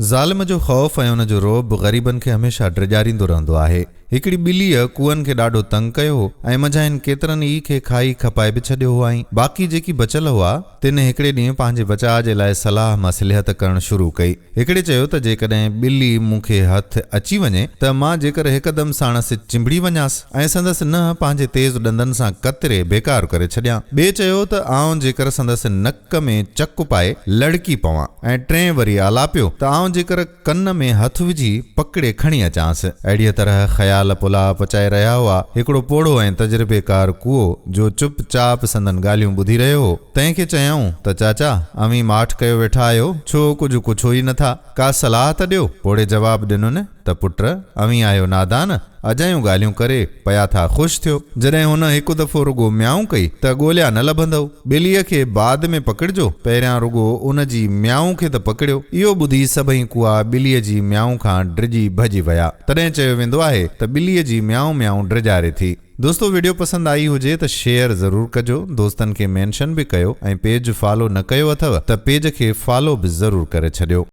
ظالم جو خوف ۽ ان جو رعب غريبن کي هميشه ڊيڄاريندو رهندو آهي. هڪڙي ٻليء ڪوئن کي ڏاڍو تنگ ڪيو هو ۽ منجهائن ڪيترن ئي کي کائي کپائي به ڇڏيو هئائين. باقي جيڪي بچيل هئا، تن هڪڙي ڏينهن پنهنجي بچاء جي لاء صلاح مصلحت ڪرڻ شروع ڪئي. هڪڙي چيو ته جيڪڏهن ٻلي مون کي هٿ اچي وڃي ته مان جيڪر هڪدم ساڻس چنبڙي وڃانس ۽ سندس ننهن پنهنجي تيز ڏندن سان ڪتري بيڪار ڪري ڇڏيان. ٻئي چيو ته آئون جيڪر سندس نڪ ۾ چڪ پائي لڙڪي پوان ۽ ٽئين وري آلاپيو ته آئون جيڪر ڪن ۾ هٿ وجهي پڪڙي کڻي اچانس. اهڙيء طرح خيال پلاء پچائي رهيا هئا. هڪڙو پوڙهو ۽ تجربيڪار ڪوئو، جو چپ چاپ سندن ڳالهيون ٻڌي رهيو هو، تنهن کي چيائون ته چاچا، اوهين ماٺ ڪيو ويٺا آهيو، ڇو ڪجهه ڪڇو ئي نٿا؟ ڪا صلاح ته ڏيو. پوڙهي جواب ڏنن ته پٽ، اوهين آهيو نادان، اجايون ڳالهيون ڪري پيا ٿا خوش ٿيو. جڏهن هن هڪ دفعو رڳو ميائون ڪئي ته ڳوليا نه لڀندؤ. ٻليء کي بعد ۾ پڪڙجو، پهريان رڳو ان جي ميائون کي ته پڪڙيو. اهو ٻڌي سڀئي ڪوئا ٻليء جي ميائون کان ڊڄي ڀڄي ويا. تڏهن چيو ويندو آهي ته ٻليء جي ميائون ميائون ڊيڄاري ٿي. دوستو وڊيو پسند آئي هجي ته شيئر ضرور ڪجو دوستن کي مينشن به ڪيو ۽ پيج فالو نه ڪيو اٿو ته پيج کي فالو به ضرور ڪري ڇڏيو.